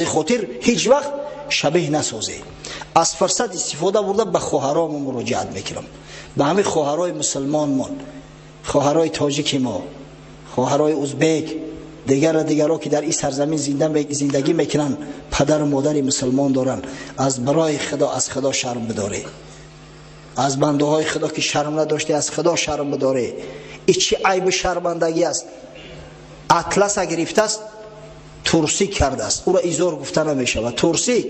Ин хотир ҳеҷ вақт шабеҳ насозед. Аз фурсат истифода бурда ба хоҳаромон муроҷиат мекунам, ба ҳамин хоҳарои мусулмонмон, хоҳарои тоҷики мо, хоҳарои узбек, дигар дигаро ки дар ин сарзамин зиндагӣ мекунанд, падару модари мусулмон доранд. Аз барои Худо, аз Худо шарм бидоред. Аз бандаҳои Худо ки шарм надоште, аз Худо шарм бидоред. Ин чӣ айбу шармандагӣ аст? Атласа гирифтааст, турсик кардааст. Ӯро изор гуфта намешавад. Турсик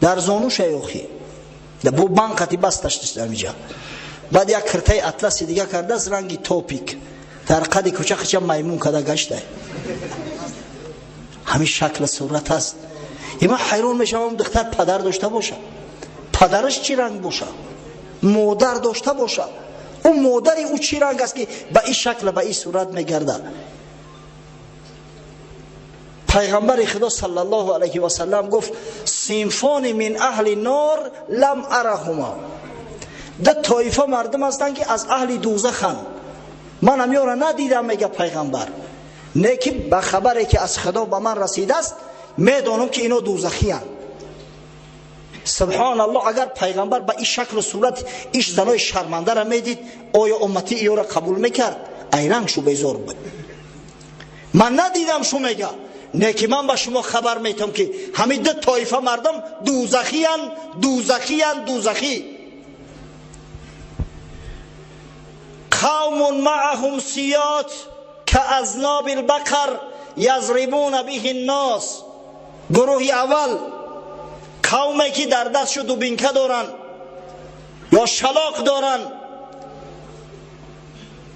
дар зонуша ёхи бо банқати басташ амиҷа. Баъд як киртаи атласи дига кардааст, ранги топик, дар қади кӯча хича маймун када гашта. Ҳамин шакла сурат аст. И ман ҳайрон мешавам, духтар падар дошта боша, падараш чӣ ранг боша, модар дошта боша, ӯ модари ӯ чӣ ранг аст, ки ба ин шакла, ба ин сурат мегардад. Пайғамбари Худо саллаллоҳу алайҳи васаллам гуфт: صنفان من أهل النار لم أرهما. Ду тоифа мардум ҳастанд, ки аз аҳли дӯзаханд, ман ҳамёра надидам, мега пайғамбар, не ки ба хабаре ки аз Худо ба ман расидааст, медонам, ки ино дӯзахиянд. Субҳоналлоҳ, агар пайғамбар ба ин шаклу сурат иш занои шармандара медид, оё уммати иёра қабул мекард? Айранг шу безор буд. Ман надидам шу, мега, не ки ман ба шумо хабар метам, ки ҳамин ду тоифа мардум дӯзахиянд, дӯзахиянд, дӯзахӣ. قوم معهم سياط كأذناب البقر يضربون به الناس. Гурӯҳи аввал қавме ки дар дастшу дубинка доранд ё шалоқ доранд,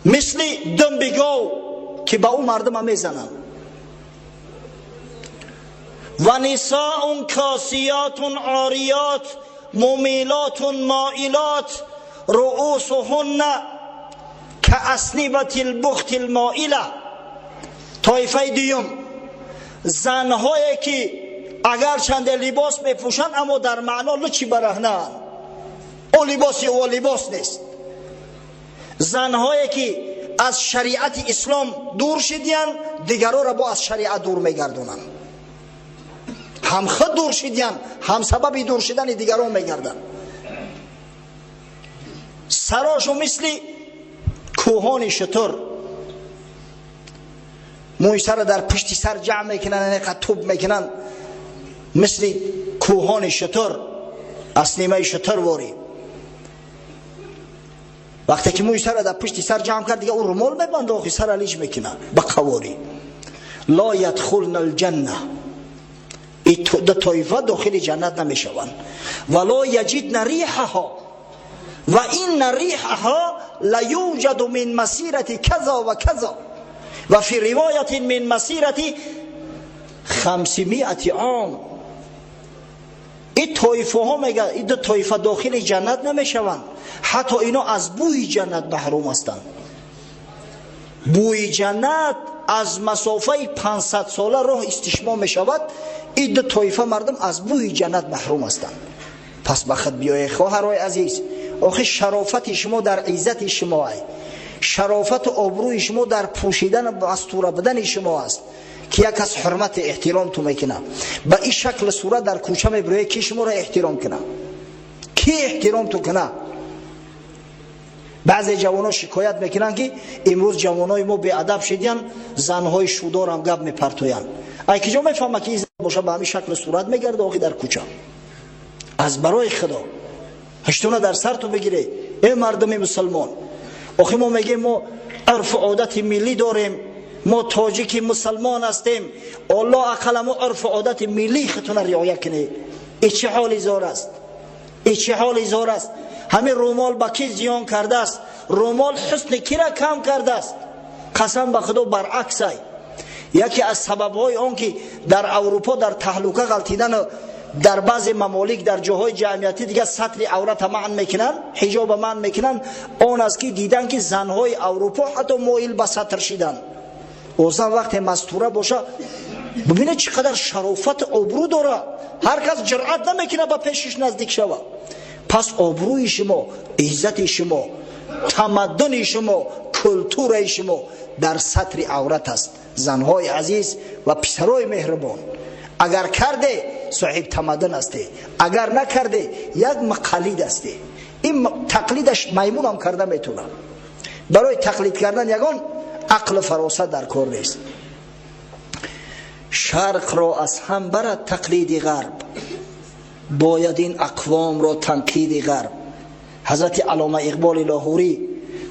мисли думби гов, ки ба ӯ мардума мезананд. ونساء كاسيات عاريات مميلات مائلات رؤوسهن كأصنبة البخت المائلة. Тоифаи дуюм занҳое ки агарчанде либос мепӯшанд, аммо дар маъно лучи бараҳнаанд, ӯ либоси ӯ либос нест. Занҳое ки аз шариати ислом дур шидиянд, дигароро бо аз шариат дур мегардонанд. Ҳам худ дур шидиянд, ҳам сабаби дур шидани дигарон мегарданд. Сарошу мисли кӯҳони шутур, мӯи сара дар пушти сар ҷамъ мекунанд, инқа туб мекунанд, мисли кӯҳони шутур, аснимаи шутур ворӣ. Вақте ки мӯи сара дар пушти сар ҷамъ кард, дига ӯ румол мебанда, охи сара лич мекунад ба қаворӣ. لا يدخلن الجنة. Ду тоифа дохили ҷаннат намешаванд. ولا يجدن ريحها وإن ريحها ليوجد من مسيرة كذا وكذا وفي رواية من مسيرة 500 عام. Ин тоифаҳо, мега, ин ду тоифа дохили ҷаннат намешаванд, ҳатто ино аз бӯи ҷаннат маҳрум ҳастанд. Бӯи ҷаннат аз масофаи 500 сола роҳ истишмом мешавад. Ин ду тоифа мардум аз бӯи ҷаннат маҳрум ҳастанд. Пас ба худ биёед, хоҳарои азиз. Охи шарофати шумо дар иззати шумо ай, шарофату обрӯи шумо дар пӯшидан, мастура будани шумо аст, ки як кас ҳурмати эҳтиром ту мекунад. Ба ин шакл сурат дар кӯча мебироед, ки шуморо эҳтиром кунад? Ки эҳтиром ту кунад? Баъзе ҷавонон шикоят мекунанд, ки имрӯз ҷавонои мо беадаб шидиянд, занҳои шудорам гап мепартоянд. Ай киҷо мефаҳма, ки боша ба ҳамин шакли сурат мегарда охи дар кӯча? Аз барои Худо, ҳаштуна дар сарту бигире, э мардуми мусулмон. Охи мо мегӯем, мо урфу одати миллӣ дорем, мо тоҷики мусулмон ҳастем. Алло ақала мо урфу одати миллии худтона риоя кунед. И чӣ ҳоли зор аст? И чӣ ҳоли зор аст? Ҳамин румол ба кӣ зиён кардааст? Румол ҳусни кира кам кардааст? Қасам ба Худо, баръаксай. Яке аз сабабҳои он ки дар Аврупо дар таҳлука ғалтидану дар баъзе мамолик дар ҷоҳои ҷамъиятӣ дигар сатри аврата манъ мекунанд, ҳиҷоба манъ мекунанд, он аст, ки дидан, ки занҳои Аврупо ҳатто моил ба сатр шиданд. Озан вақте мастура боша, бибинед, чӣ қадар шарофату обрӯ дора, ҳар кас ҷуръат намекунад ба пешиш наздик шава. Пас обрӯи шумо, иззати шумо, тамаддуни шумо, культураи шумо дар сатри аврат аст, занҳои азиз ва писарои меҳрубон. Агар карде, соҳиб тамаддун ҳастӣ, агар накарде, як муқаллид ҳастӣ. Ин тақлидаш маймунам карда метавонад. Барои тақлид кардан ягон ақлу фаросат дар кор нест. Шарқро аз ҳам барад тақлиди ғарб, бояд ин ақвомро танқиди ғарб. Ҳазрати Аллома Иқболи Лоҳурӣ,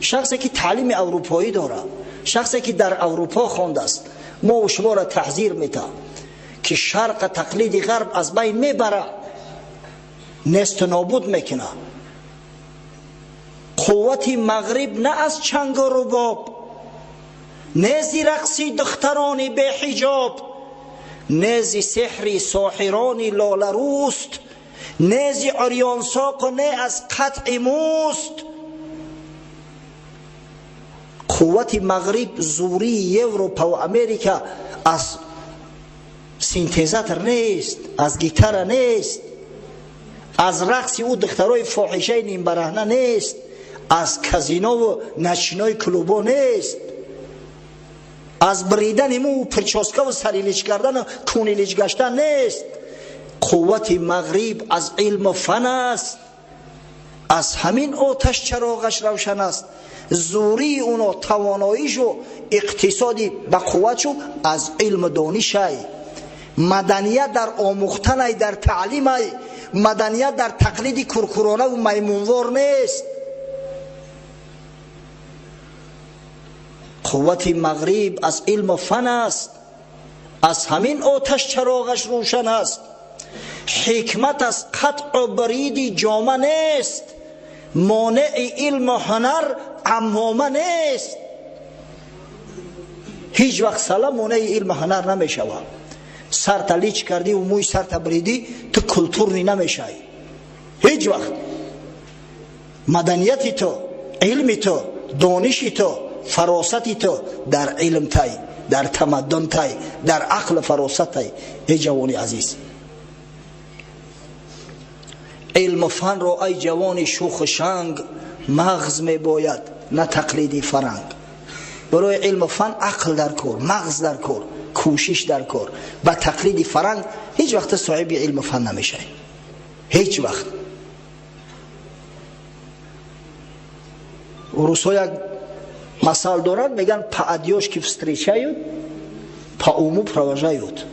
шахсе ки таълими аврупоӣ дорад, шахсе ки дар Аврупо хондааст, мо шуморо таҳзир метаҳад, ки шарқа тақлиди ғарб аз байн мебарад, несту нобуд мекунад. Қуввати мағриб на аз чангу рубоб, нези рақси духтарони беҳиҷоб, нези сеҳри соҳирони лоларӯст, нези урёнсоқу не аз қатъи мӯст. Қуввати мағриб, зурии Европа ва Америка аз синтезатор нест, аз гитара нест, аз рақси ӯ духтарои фоҳишаи нимбараҳна нест, аз казинову ночной клубо нест, аз бридани мӯ, причёскаву сари лич кардану куни лич гаштан нест. Қуввати мағриб аз илму фан аст, аз ҳамин оташ чароғаш равшан аст. Зурии уно, тавоноишу иқтисоди ба қувватшу аз илму донишай. Маданият дар омӯхтанай, дар таълимай. Маданият дар тақлиди куркуронаву маймунвор нест. Қуввати мағриб аз илму фан аст, аз ҳамин оташ чароғаш рӯшан аст. Ҳикмат аз қатъу бриди ҷома нест, монеи илму ҳунар аммома нест. Ҳеҷ вақт сала монеи илму ҳунар намешавад. Сарта лич кардиву мӯи сарта бридӣ, ту культурный намешавӣ ҳеҷ вақт. Маданияти ту, илми ту, дониши ту, фаросати ту дар илм тай, дар тамаддун тай, дар ақлу фаросат тай. Эй ҷавони азиз, илму фанро, ай ҷавони шуху шанг, мағз мебояд, на тақлиди фаранг. Барои илму фан ақл дар кор, мағз дар кор, кӯшиш дар кор. Ба тақлиди фаранг ҳеҷ вақта соҳиби илму фан намешавӣ, ҳеҷ вақт. Русҳо як масал доранд, мегӯянд: «По одежке встречают, по уму провожают».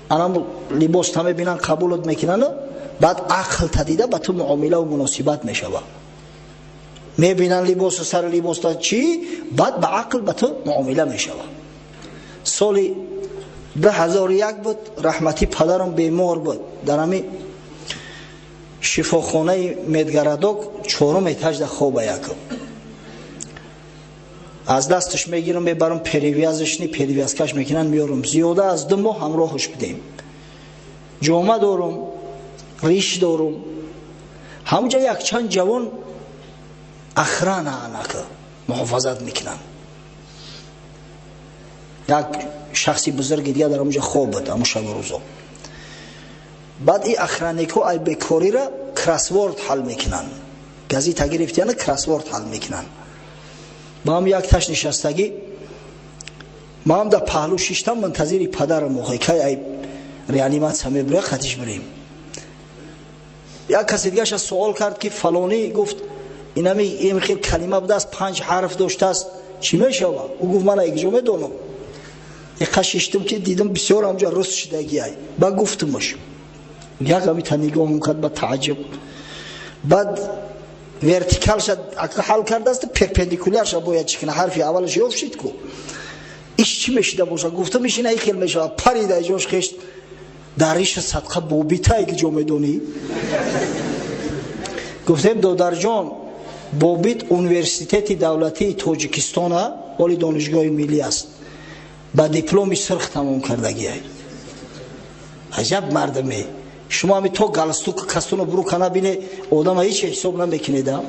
Анам либос та мебинанд, қабулот мекунанд, баъд ақл та дида ба ту муомилаву муносибат мешавад. Мебинанд либосу сари либоста чӣ, баъд ба ақл ба ту муомила мешавад. Соли 2001 буд, раҳматӣ падарам бемор буд, дар ҳами шифохонаи медгородок, чорум этажда хоба. Якум аз дасташ мегирам, мебарам, перевязочный, перевязкаш мекунанд, меёрам. Зиёда аз 2 моҳ ҳамроҳаш будем. Ҷома дорум, риш дорум. Ҳамҷа якчанд ҷавон охрана анака муҳофазат мекунанд. Як шахси бузурги дига дар ҳамҷа хоб буд ҳамун шабу рӯзо. Баъд и охранникҳо ай бекорира кроссворд ҳал мекунанд, газета гирифтияна, кроссворд ҳал мекунанд. Ба ҳам як таш нишастагӣ, маам дар паҳлӯ шиштам, мунтазири падарам, охе кай ай реаниматсия мебуря, хатиш бирем. Як касе дигаша суол кард, ки фалонӣ гуфт, инами ин хел калима будааст, панҷ ҳарф доштааст, чӣ мешавад? Ӯ гуфт: «Ман якҷо медонам». Иқа шиштам, ки дидам, бисёр ҳамҷа рус шидагиай. Ба гуфтумаш, як ҳамита нигоҳум кард ба тааҷҷуб. Баъд вертикалша ҳал кардааст, перпендикулярша бояд чӣ кина? Ҳарфи аввалаш ёфт шид ку, иш чӣ мешида боша? Гуфтам, иш ина хел мешавад. Парида ҷош хешт, дар риша садқа бобита ки ҷо медонӣ. Гуфтем: «Додарҷон, Бобит университети давлатии Тоҷикистона, ҳоли Донишгоҳи миллӣ аст, ба дипломи сирх тамом кардагиай». Аҷаб мардаме! Шумо ҳами то галстук кастуну бурука набине, одама ҳеч ҳисоб намекунеда.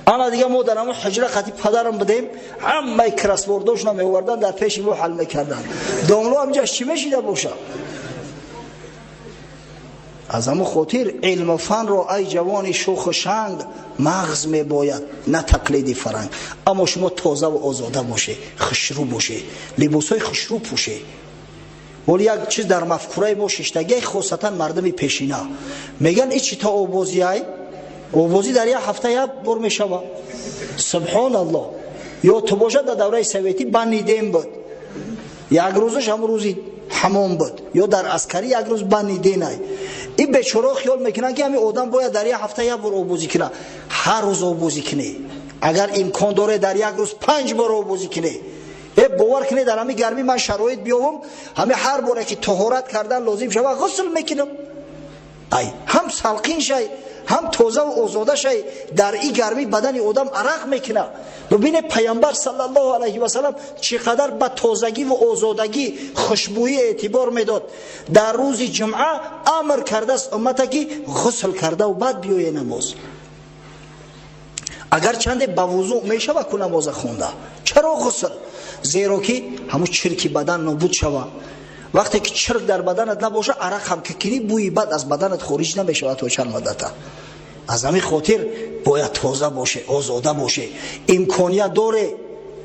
Ана дига мо дар ҳамон ҳуҷра қати падарам будем, ҳамаи кроссвордошона меовардан, дар пеши мо ҳал мекарданд. Домло ҳамҷаш чӣ мешида боша? Аз ҳамон хотир илму фанро, ай ҷавони шуху шанг, мағз мебояд, на тақлиди фаранг. Аммо шумо тозаву озода боше, хушрӯ боше, либосҳои хушрӯ пӯше. Вале як чиз дар мафкураи мо шиштагиай, хосатан мардуми пешина мегӯянд: и чӣ то обозиай, обозӣ дар як ҳафта як бор мешава. Субҳоналлоҳ, ё ту бошад, дар давраи советӣ банный день буд, як рӯзаш ҳамун рӯзи ҳамом буд, ё дар аскарӣ як рӯз банный день ай. Ин бечораҳо хиёл мекунанд, ки ҳамин одам бояд дар як ҳафта як бор обозӣ кунад. Ҳар рӯз обозӣ кунӣ, агар имкон доре, дар як рӯз 5 бор обозӣ кунӣ. Бовар кунед, дар ҳамин гармӣ ман шароит биёвам, ҳамин ҳар боре ки тоҳорат кардан лозим шава, ғусл мекунам. Ай ҳам салқин шай, ҳам тозаву озода шай. Дар и гармӣ бадани одам арақ мекунад. Бубине, Паямбар саллаллоҳу алайҳи васалам чӣ қадар ба тозагӣ ву озодагӣ, хушбӯӣ эътибор медод. Дар рӯзи ҷумъа амр кардааст уммата, ки ғусл кардаву баъд биёе намоз. Агарчанде ба вузӯъ мешава ку намоза хонда, чаро ғусл? Зеро ки ҳамун чирки бадан нобуд шава. Вақте ки чирк дар баданат набоша, арақ ҳам ки кунӣ, бӯи бад аз баданат хориҷ намешавад то чанд муддата. Аз ҳамин хотир бояд тоза боше, озода боше. Имконият доре,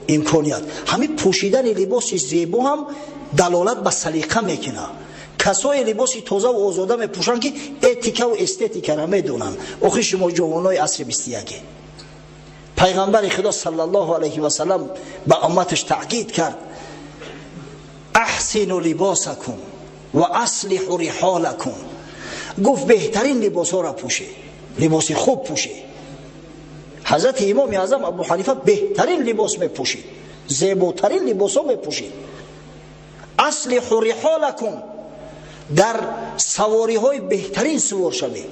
имконият. Ҳамин пӯшидани либоси зебо ҳам далолат ба салиқа мекунад. Касое либоси тозаву озода мепӯшанд, ки этикаву эстетикара медонанд. Охир шумо ҷавонои асри 21-е. Пайғамбари Худо саллаллоҳу алайҳи васалам ба умматаш таъкид кард: أحسنوا لباسكم وأصلحوا رحالكم. Гуфт: беҳтарин либосҳоро пӯше, либоси хуб пӯше. Ҳазрати Имоми Аъзам Абу Ҳанифа беҳтарин либос мепӯшид, зеботарин либосҳо мепӯшид. أصلحوا رحالكم, дар савориҳои беҳтарин сувор шавед,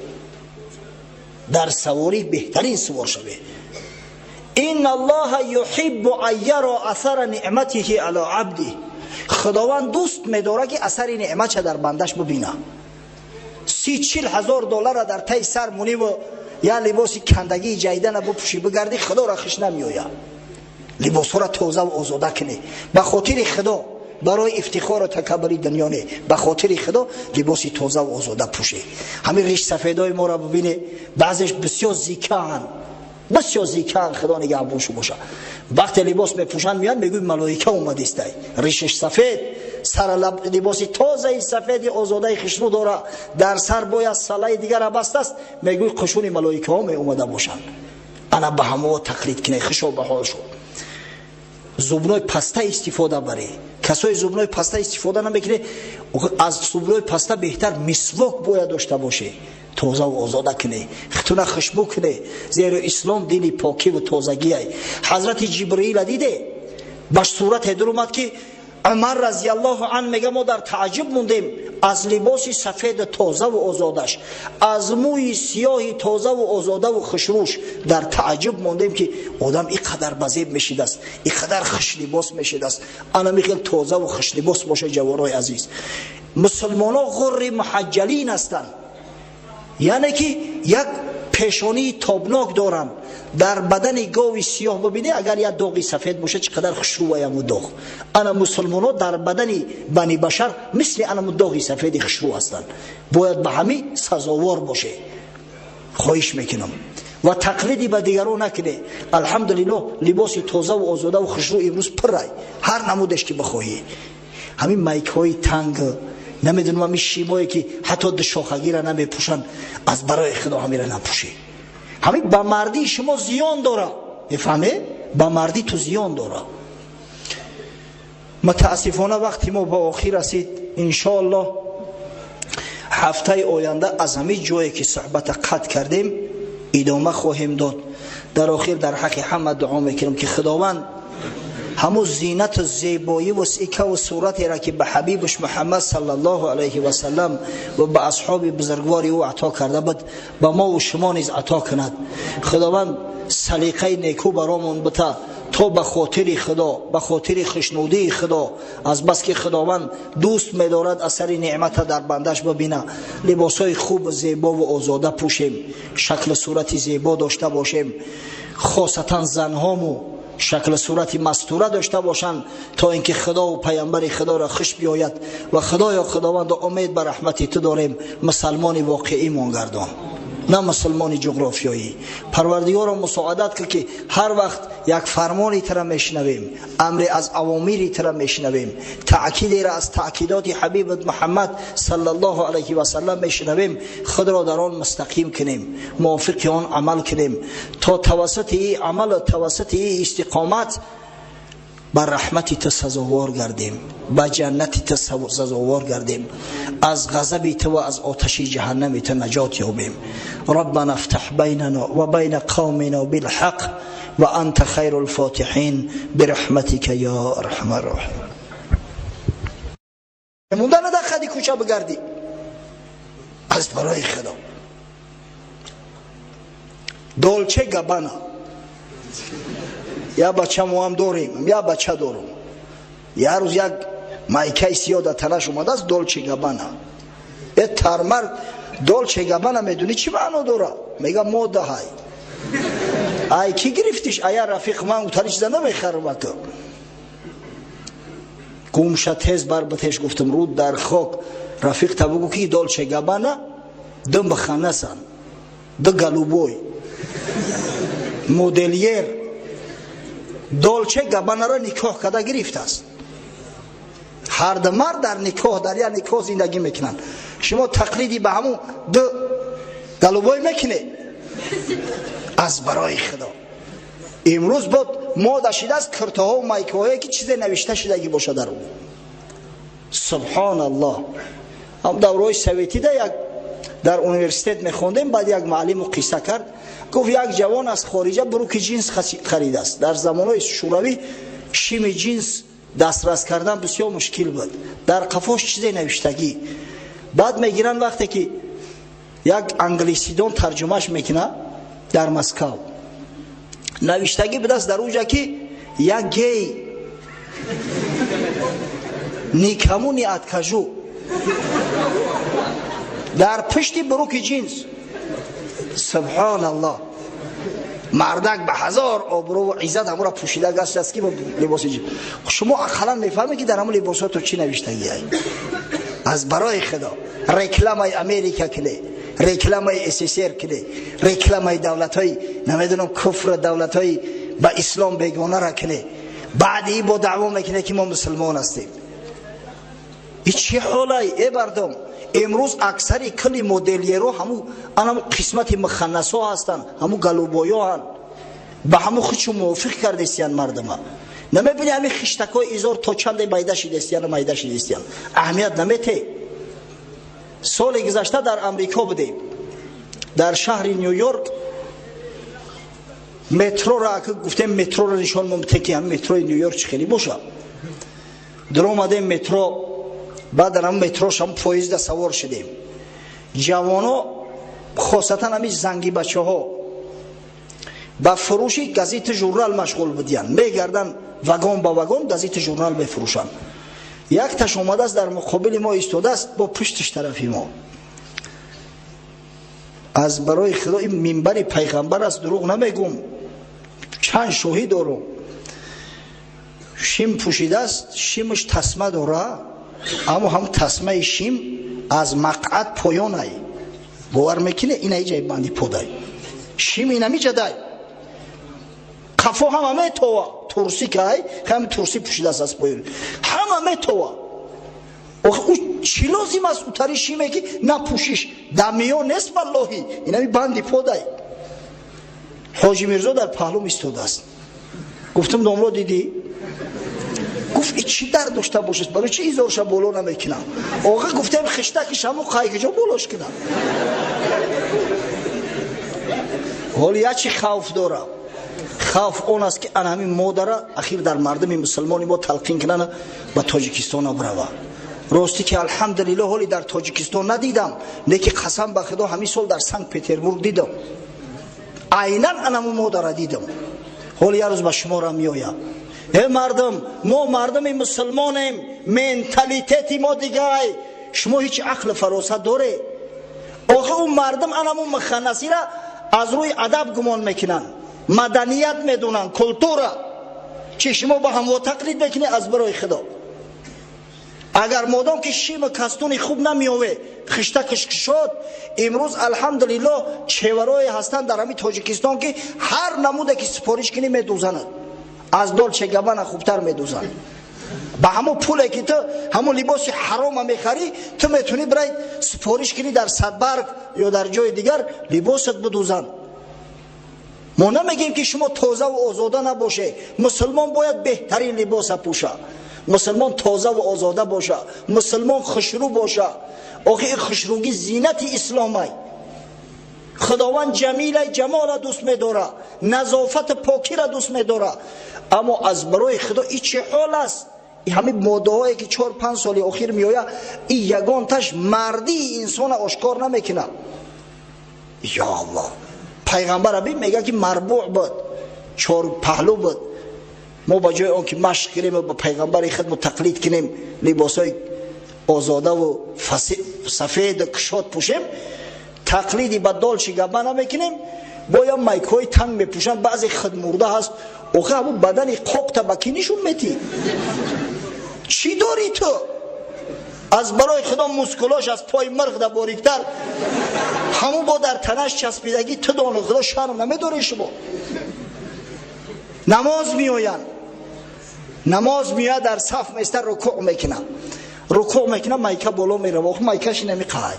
дар саворӣ беҳтарин сувор шавед. إن الله يحب أن يرى أثر نعمته على عبده. Худованд дӯст медорад, ки асари неъматша дар бандаш бубина. 30-40 ҳазор доллара дар таи сар муниву я либоси кандагии ҷайдана бупӯшӣ, бигардӣ, Худоро хиш намеояд. Либосҳоро тозаву озода кунӣ ба хотири Худо, барои ифтихору такаббури дунё не, ба хотири Худо либоси тозаву озода пӯшӣ. Ҳамин ришсафедои моро бубине, баъзеш бисёр зикаанд, бисёр зикаанд, Худо нигаҳбоншу боша. Вақте либос мепӯшанд, меянд, мегӯй малоика омадистай. Ришаш сафед, сара либоси тозаи сафеди озодаи хишрӯ дора, дар сар бояд салаи дигара бастааст, мегӯй қушуни малоикаҳо меомада бошанд. Ана ба ҳамоо тақлид кине, хишо ба ҳол шуд. Зубной паста истифода барӣ. Касои зубной паста истифода намекунӣ, аз зубной паста беҳтар мисвок бояд дошта бошӣ. Тозаву озода кунӣ, хитуна хушбӯ кунӣ, зеро ислом дини покиву тозагиай. Ҳазрати Ҷибраила диде, ба сурате дуромад, ки Умар разиаллоҳу ан мега: мо дар тааҷҷуб мондем аз либоси сафеду тозаву озодаш, аз мӯи сиёҳи тозаву озодаву хушрӯш. Дар тааҷҷуб мондем, ки одам и қадар базеб мешидааст, и қадар хушлибос мешидааст. Ана михел тозаву хушлибос боша, ҷавонои азиз. Мусулмоно ғурри муҳаҷҷалин ҳастанд, яъне ки як пешонии тобнок доранд. Дар бадани гови сиёҳ бубинӣ, агар як доғи сафед боша, чӣ қадар хушрӯаяму доғ. Ана мусулмоно дар бадани бани башар мисли анаму доғи сафеди хушрӯ ҳастанд. Бояд ба ҳамин сазовор боше. Хоҳиш мекунам, ва тақлиди ба дигарон накунӣ. Алҳамдулиллоҳ, либоси тозаву озодаву хушрӯ имрӯз пуррай, ҳар намудеш ки бихоҳӣ. Ҳамин майкҳои танг, намедонам, ҳамин шимое, ки ҳатто душохагира намепӯшанд, аз барои Худо ҳамира напӯшӣ. Ҳамин ба мардии шумо зиён дора, мефаҳме? Ба мардӣ ту зиён дора. Мутаассифона, вақти мо ба охир расид. Иншоаллоҳ, ҳафтаи оянда аз ҳамин ҷое, ки суҳбата қатъ кардем, идома хоҳем дод. Дар охир дар ҳаққи ҳама дуо мекунам, ки Худованд ҳамун зинату зебоиву сикаву суратеро, ки ба ҳабибаш Муҳаммад саллаллоҳу алайҳи васалам ва ба асҳоби бузургвори ӯ ато карда буд, ба мову шумо низ ато кунад. Худованд салиқаи некӯ баромон бита, то ба хотири Худо, ба хотири хушнудии Худо, аз бас ки Худованд дӯст медорад асари неъмата дар бандаш бибина, либосҳои хуб, зебову озода пӯшем, шаклу сурати зебо дошта бошем, хосатан занҳому шаклу сурати мастура дошта бошанд, то ин ки Худову Паямбари Худоро хуш биёяд. Ва Худоё, Худовандо, умед ба раҳмати ту дорем, мусалмони воқеӣ мон гардон. На мусулмони ҷуғрофиёӣ. Парвардигоро, мусоидат кун, ки ҳар вақт як фармони тара мешунавем, амре аз авомири тара мешунавем, таъкидеро аз таъкидоти ҳабибат Муҳаммад саллаллоҳу алайҳи васаллам мешунавем, худро дар он мустақим кунем, мувофиқи он амал кунем, то тавассути ин амал, тавассути ин истиқомат ба раҳмати ту сазовор гардем, ба ҷаннати ту сазовор гардем, аз ғазаби ту ва аз оташи ҷаҳаннами ту наҷот ёбем. Раббана ифтаҳ байнана ва байна қавмина билҳақ ва анта хайрул фотиҳин бирахматика ё арҳамар роҳимин. Монда дар хади кӯча бигардӣ, аз барои Худо. Долче Габана я бача моам дорем, я бача дорум. Я рӯз як майкаи сиёҳ дар танаш омадааст, Долче Габана. Э, тармар, Долче Габана медунӣ чӣ маъно дора? Мега, мода ҳай. Ай кӣ гирифтиш? Ая рафиқ ман утари чиза намехарам. Ака, гумша, тез бар ба теш гуфтам: руд дар хок, рафиқ та бугу, ки Долче Габана ду муханнасан, ду голубой модельер Долче Габанаро никоҳ карда гирифтааст. Ҳарду мард дар никоҳ, дар як никоҳ зиндагӣ мекунанд. Шумо тақлиди ба ҳамун ду голубой мекунед? Аз барои Худо, имрӯз бод мода шидааст киртаҳо, майкаҳое, ки чизе навишта шидагӣ боша дар ӯ. Субҳоналлоҳ. Ҳам давраҳои советида як дар университет мехондем, баъд як муаллиму қисса кард, гуфт, як ҷавон аз хориҷа брюки ҷинс харидааст. Дар замонҳои Шӯравӣ шими ҷинс дастрас кардан бисёр мушкил буд. Дар қафош чизе навиштагӣ. Баъд мегиранд, вақте ки як англисидон тарҷумаш мекунад дар Москав, навиштагӣ будааст дар уҷа, ки як гей никому не откажу, дар пушти брюки ҷинс. Субҳоналлоҳ. Мардак ба ҳазор обрӯву иззат ҳамура пӯшида гаштааст, ки либоси ҷинс. Шумо ақаллан мефаҳмед, ки дар ҳамун либосото чӣ навиштагиай? Аз барои Худо, рекламаи Америка киле, рекламаи СССР киле, рекламаи давлатҳои, намедонам, куфр, давлатҳои ба ислом бегонара киле. Баъди бо даъво мекунед, ки мо мусулмон ҳастем. И чӣ ҳолай, э мардум? Имрӯз аксари кулли модельеро ҳаму анаму қисмати муханнасо ҳастанд, ҳаму голубойоҳанд. Ба ҳаму худшу мувофиқ кардестиян мардума. Намебини, ҳамин хиштакҳои изор то чанде майда шидестияну майда шидестиян, аҳамият намете. Соли гузашта дар Амрико будем, дар шаҳри Ню Йорк. Метрора гуфтем, метрора нишон момте, ки ҳамин метрои Ню Йорк чӣ хеле боша. Дуромадем метро, баъд дар ҳамн метрош, ҳам поезда савор шудем. Ҷавоно, хосатан ҳамин занги бачаҳо, ба фурӯши газету журнал машғул будиянд. Мегарданд вагон ба вагон, газету журнал мефурӯшанд. Якташ омадааст, дар муқобили мо истодааст, бо пуштиш тарафи мо. Аз барои Худо, ин минбари пайғамбар аст, дурӯғ намегум, чанд шоҳӣ дорум. Шим пӯшидааст, шимаш тасма дора, аммо ҳам тасмаи шим аз мақъад поёнай. Бовар мекунӣ, ина иҷай банди подай шим инамиҷадай, қафо ҳама метова. Турси кай, ҳами турси пӯшидааст, аз поён ҳама метова. Охи, ӯ чӣ лозим аст утари шиме, ки напӯшиш дар миён нест? Валлоҳи, инами банди подай. Ҳоҷи Мирзо дар паҳлум истодааст. Гуфтам: «Домло, дидӣ?» Гуфт: «И чӣ дард дошта бошад? Барои чӣ изорша боло намекунам?» Оға, гуфтем, хиштаки шаму қайкиҷо болош кунам. Ҳоли як чӣ хавф дорам. Хавф он аст, ки ана ҳамин модара ахир дар мардуми мусулмони мо талқин кунана, ба Тоҷикистона бирава. Ростӣ ки, алҳамдулилло, ҳоли дар Тоҷикистон надидам, леки қасам ба Худо, ҳамин сол дар Санкт Петербург дидам, айнан анаму модара дидам. Ҳоли як рӯз ба шуморо меояд. Э мардум, мо мардуми мусулмонем, менталитети мо дигай. Шумо ҳеҷ ақлу фаросат доре? Охи, ӯ мардум анаму муханнасира аз рӯи адаб гумон мекунанд, маданият медонанд, культура. Чи шумо ба ҳамво тақлид мекунед? Аз барои Худо. Агар модом ки шима кастуни хуб намеове, хиштакаш кушод. Имрӯз, алҳамдулиллоҳ, чеварое ҳастанд дар ҳамин Тоҷикистон, ки ҳар намуде ки супориш кунӣ, медӯзанад, аз Долче Габбана хубтар медӯзанд. Ба ҳамон пуле ки ту ҳамон либоси ҳарома мехарӣ, ту метавонӣ бирай супориш кунӣ дар Садбарг ё дар ҷои дигар, либосат бидӯзанд. Мо намегӯем, ки шумо тозаву озода набоше. Мусулмон бояд беҳтарин либоса пӯша, мусулмон тозаву озода боша, мусулмон хушрӯ боша. Охи, ин хушрӯгӣ зинати исломай. Худованд ҷамилай, ҷамола дӯст медора, назофату покира дӯст медора. Аммо аз барои Худо, и чӣ ҳол аст? Ҳамин модаҳое ки 4-5 соли охир меояд, и ягонташ мардии инсона ошкор намекунад. Ё Аллоҳ, пайғамбара бин, мега, ки марбӯъ буд, чор паҳлӯ буд. Мо ба ҷои он ки машқ кунем, ба пайғамбари худмо тақлид кунем, либосҳои озодаву сафеду кушод пӯшем, тақлиди ба Долче Габбана мекунем, боя майкҳои танг мепӯшанд. Баъзе худмурда ҳаст. Охи, ҳамун бадани қоқта ба кӣ нишон метӣ? Чӣ дорӣ ту? Аз барои Худо, мускулош аз пои мирғ да бориктар, ҳамун бо дар танаш часпидагӣ. Ту дону Худо шарм намедорӣ? Шумо намоз меоянд, намоз меояд, дар саф места, рукӯъ мекунад, рукӯъ мекунад, майка боло мерава. Охи, майкаши намеқаҳай,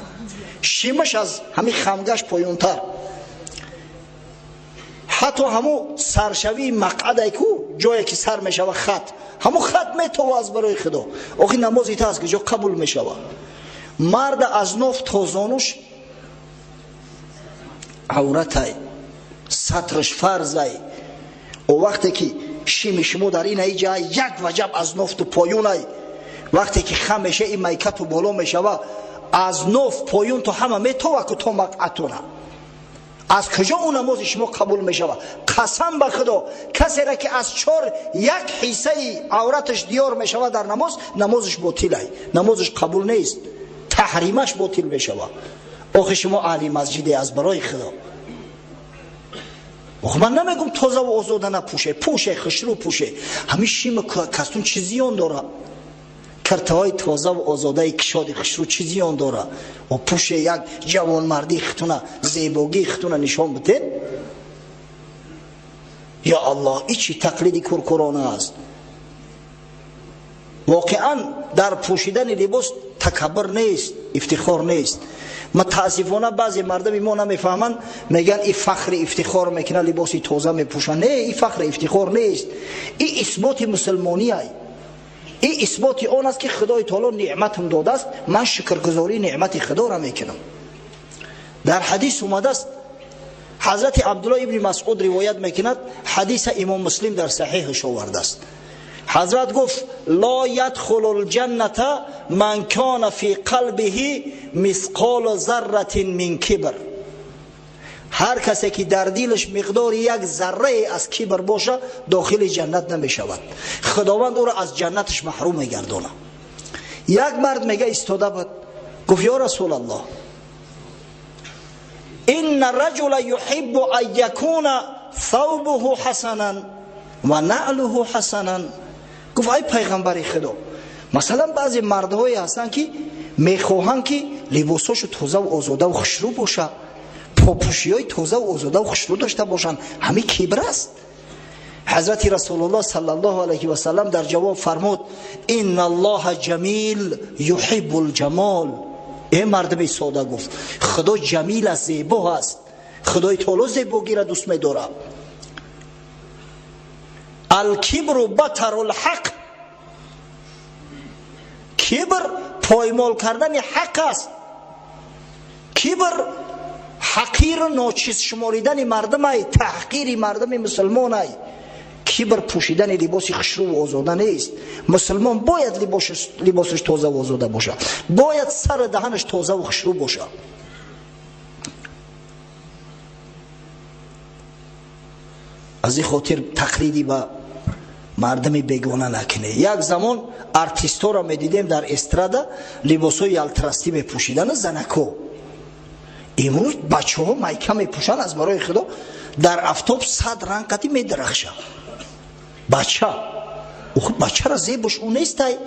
шимаш аз ҳамин хамгаш поёнтар, ҳатто ҳамун саршавии мақъадай ку, ҷое ки сар мешава хат, ҳамун хат метова. Аз барои Худо, охи, намози та аз куҷо қабул мешава? Марда аз ноф то зонуш авратай, сатраш фарзай. О вақте ки шими шумо дар ин ҷа як ваҷаб аз нофту поёнай, вақте ки хам меша, ин майкату боло мешава, аз ноф поён то ҳама метова ку, то мақъатуна. Аз куҷо ӯ намози шумо қабул мешавад? Қасам ба Худо, касере ки аз чор як ҳиссаи авраташ диёр мешавад дар намоз, намозаш ботилай, намозаш қабул нест, таҳримаш ботил мешавад. Охи, шумо аҳли масҷиде, аз барои Худо. Охи, ман намегум тозаву озода напӯше, пӯше, хушрӯ пӯше. Ҳамин шима кастун чӣ зиён дора? Киртаҳои тозаву озодаи кишоди хушрӯ чӣ зиён дора? О, пӯше, як ҷавонмардии хитуна, зебогии хитуна нишон бидед. Ё Аллоҳ, и чӣ тақлиди куркурона аст? Воқеан, дар пӯшидани либос такаббур нест, ифтихор нест. Мутаассифона, баъзе мардами мо намефаҳманд, мегӯянд, и фахри ифтихор мекунад, либоси тоза мепӯшанд. Не, и фахри ифтихор нест, и исботи мусулмониай, и исботи он аст, ки Худои таоло неъматам додааст, ман шукргузории неъмати Худоро мекунам. Дар ҳадис омадааст, ҳазрати Абдулло ибни Масъуд ривоят мекунад, ҳадиса Имом Муслим дар Саҳиҳаш овардааст. Ҳазрат гуфт: «Ла ядхулу лҷанната ман кана фи қалбиҳи мисқолу зарратин мин кибр». Ҳар касе ки дар дилаш миқдори як заррае аз кибр боша, дохили ҷаннат намешавад, Худованд ӯро аз ҷаннаташ маҳрум мегардонад. Як мард, мега, истода буд, гуфт: «Ё Расулаллоҳ, инна раҷула юҳиббу ан якуна thawbuhu ҳасанан ва наълуҳу ҳасанан». Гуфт: «Ай пайғамбари Худо, масалан, баъзе мардҳое ҳастанд, ки мехоҳанд, ки либосҳошу тозаву озодаву хушрӯ боша, попӯшиҳои тозаву озодаву хушрӯ дошта бошанд. Ҳамин кибр аст?» Ҳазрати Расулуллоҳ саллаллоҳу алайҳи васалам дар ҷавоб фармуд: «Инна Аллоҳа ҷамил юҳиббул ҷамол». Э мардуми сода, гуфт, Худо ҷамил аст, зебо аст, Худои таоло зебогиро дӯст медорад. Алкибру батарул ҳақ. Кибр поймол кардани ҳақ аст. Кибр ҳақиру ночиз шуморидани мардумай, таҳқири мардуми мусулмонай. Кибр пӯшидани либоси хушрӯву озода нест. Мусулмон бояд либосаш тозаву озода бошад, бояд сару даҳанаш тозаву хушрӯ бошад. Аз ин хотир тақлиди ба мардуми бегона накунед. Як замон артистҳоро медидем, дар эстрада либосҳои ялтрастӣ мепӯшидану занако. Имрӯз бачаҳо майка мепӯшанд, аз барои Худо, дар афтоб сад ранг қати медарахшад бача. Бачара зебош ӯ нестай.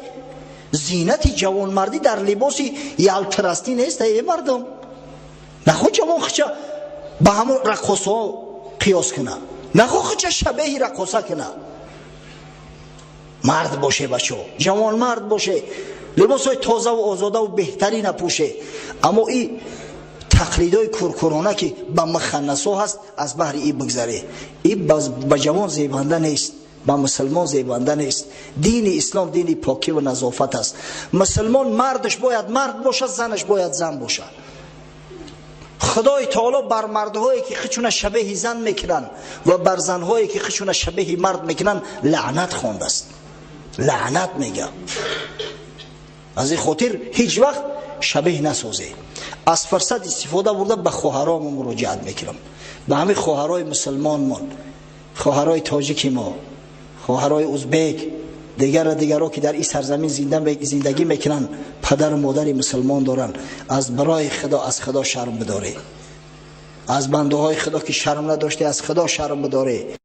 Зинати ҷавонмардӣ дар либоси ялтирастӣ нест, э мардум. Нахо ҷавон хича ба ҳамон раққосҳо қиёс куна, нахо хича шабеҳи раққоса куна. Мард боше, бачо, ҷавонмард боше, либосҳои тозаву озодаву беҳтарина пӯше, аммо и тақлидои куркурона, ки ба муханнасо ҳаст, аз баҳри и бигзаре. И ба ҷавон зебанда нест, ба мусулмон зебанда нест. Дини ислом дини покиву назофат аст. Мусулмон мардаш бояд мард бошад, занаш бояд зан бошад. Худои таоло бар мардҳое, ки хичуна шабеҳи зан мекунанд, ва бар занҳое, ки хичуна шабеҳи мард мекунанд, лаънат хондааст, лаънат мега. Аз ин хотир ҳеҷ вақт шабеҳ насозе. Аз фурсат истифода бурда, ба хоҳаромон муроҷиат мекунам, ба ҳамин хоҳарои мусулмонмон, хоҳарои тоҷики мо, хоҳарои узбек, дигара дигаро, ки дар ин сарзамин зиндагӣ мекунанд, падару модари мусулмон доранд. Аз барои Худо, аз Худо шарм бидоред. Аз бандаҳои Худо, ки шарм надоште, аз Худо шарм бидоред.